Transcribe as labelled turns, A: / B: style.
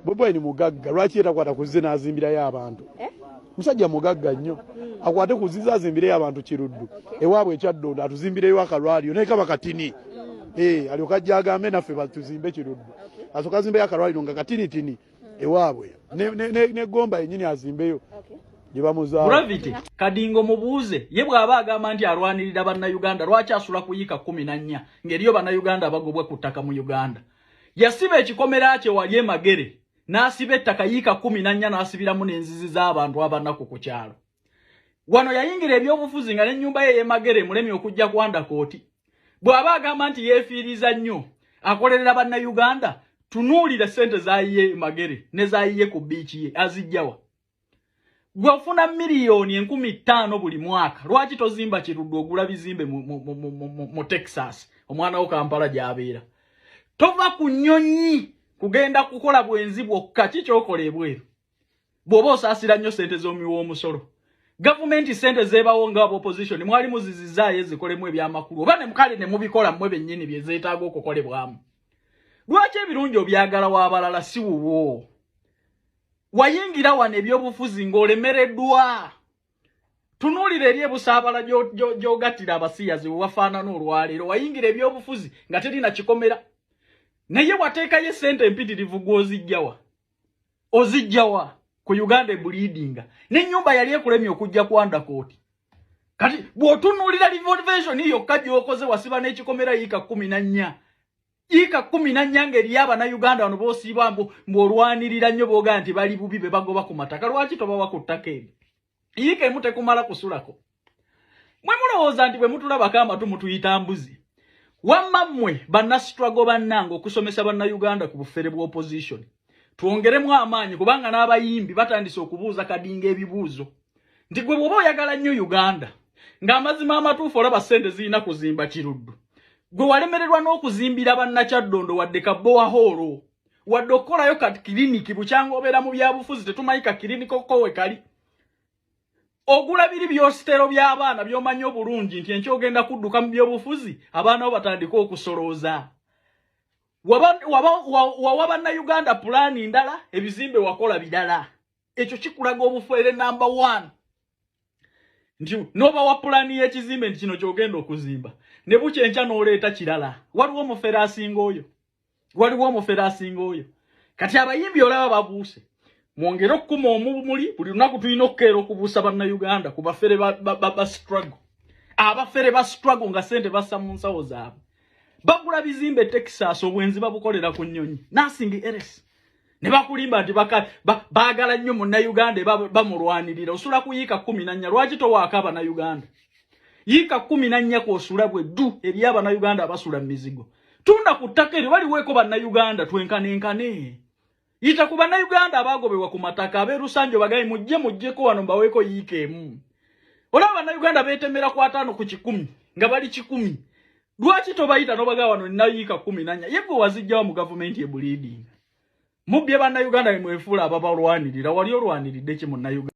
A: Bobi Wine mugagga, lwaki yetakwata ku zze n'azimbirayo abantu?
B: Eh?
A: Musajja mugagga nnyo, akwate ku zize azimbireyo abantu Kiruddu ewaabwe ekyaddondo, atuzimbireyo akalwaliro naye kaba katini. Eh, alyoka ajja agambe naffe batuzimbe Kiruddu, asooka azimbeyo akalwaliro nga katinitini ewaabwe ne Gomba yennyini azimbeyo gye bamuzaala.
C: Gravity Kadingo mubuuze, ye bw'aba agamba nti alwanirira Bannayuganda, lwaki asula ku yiika 14 ng'eriyo Bannayuganda abagobwa ku ttaka mu Uganda? Yasiba ekikomera kye wali emagere n'asiba ettaka yiika 14, n'asibiramu n'enzizi z'abantu abanaku ku kyalo. Wano yayingira ebyobufuzi nga n'ennyumba ye ey'emagere emulemye okujja kwanda kooti. Bw'aba agamba nti yeefiiriza nnyo, akolerera Bannayuganda, tunuulira ssente z'ayiye emagere ne z'ayiye ku biiki ye, azijjawa? Gwe ofuna 500,000 buli mwaka, lwaki tozimba Kiruddu, ogula bizimbe mu Texas, omwana wo Kampala gy'abeera? Tova ku nnyonyi kugenda kukola bwenzi bwokka. Kikyokola ebweru bw'oba osaasira nnyo ssente z'omuwa omusolo, gavumenti ssente zeebawo nga opposition mwali muzizizaayo ezikolemu ebyamakulu, oba ne mukale ne mubikola mmwe bennyini bye zeetaaga okukolebwamu. Lwaki ebirungi obyagala w'abalala, si wuwo? Wayingira wano ebyobufuzi ng'olemereddwa. Tunuulira eri ebusaabala gy'ogattira abasiyazi we wafaanana olwaleero. Wayingira ebyobufuzi nga terina kikomera, naye wateekayo essente empitirivu. Gw'ozijjawa? Ozijjawa ku Uganda ebuliidinga n'ennyumba yali ekulemye okujja kwanda kooti? Kati bw'otunuulira renovation yokka gy'okoze, wasiba n'ekikomera yiika 14, yiika 14, ng'eriyo Abannayuganda wano b'osiiba mbu olwanirira nnyo, boogaa nti bali bubi, be bagoba ku mataka. Lwaki tobawa ku ttaka eryo? Yiika emu tekumala kusulako. Mwe mulowooza nti bwe mutulabako amatu mutuyita mbuzi. Wamma mmwe bannastruggle bannange, okusomesa Bannayuganda ku bufere bwa opposition, twongeremu amaanyi, kubanga n'abayimbi batandise okubuuza Kadinga ebibuuzo nti gwe bw'oba oyagala nnyo Uganda, ng'amazima amatuufu olaba ssente zirina kuzimba Kiruddu, gwe walemererwa n'okuzimbira Bannakyaddondo wadde ka borehole, wadde okukolayo ka kiriniki. Bukyanga obeera mu byabufuzi, tetumanyi ka kiriniki kowe kali. Ogula biri byositero by'abaana by'omanyi obulungi nti enkya ogenda kudduka mu byobufuzi, abaana bo batandike okusolooza. Wawa Bannayuganda pulaani ndala, ebizimbe wakola birala. Ekyo kikulaga obufere number one, nti n'obawa pulaani y'ekizimbe nti kino kyogenda okuzimba, ne bukya enkya n'oleeta kirala. Waliwo omufere asinga oyo? Waliwo omufere asinga oyo? Kati abayimbi olaba babuuse. Mwongere okukuma omumuli. Buli lunaku tulina okukeera okubuusa Bannayuganda ku bafere ba struggle, abafere ba struggle nga sente bassa mu nsawo zaabwe, bagula bizimbe Texas, obwenzi babukolera ku nnyonyi, nothing else, ne bakulimba nti baagala nnyo Munnayuganda, bamulwanirira. Osula ku yiika 14, lwaki towaako Abannayuganda yiika 14 kwosula bwe ddu eri Abannayuganda abasula mu mizigo? Tunda ku ttaka eryo baliweeko Bannayuganda, twenkane. Yita ku Bannayuganda abagobebwa ku mataka ab'e Lusanjo, bagaye mujje, mujjeko wano mbaweeko yiika emu. Olaba Bannayuganda beetemera ku 50 nga bali 100, lwaki tobayita nobaga wano nina yiika 14? Ye gwe wazijjawo mu gavumenti ebuliidinga, mubbye Bannayuganda, bemwefuula ababalwanirira. Wali olwaniridde ki Munnayuganda?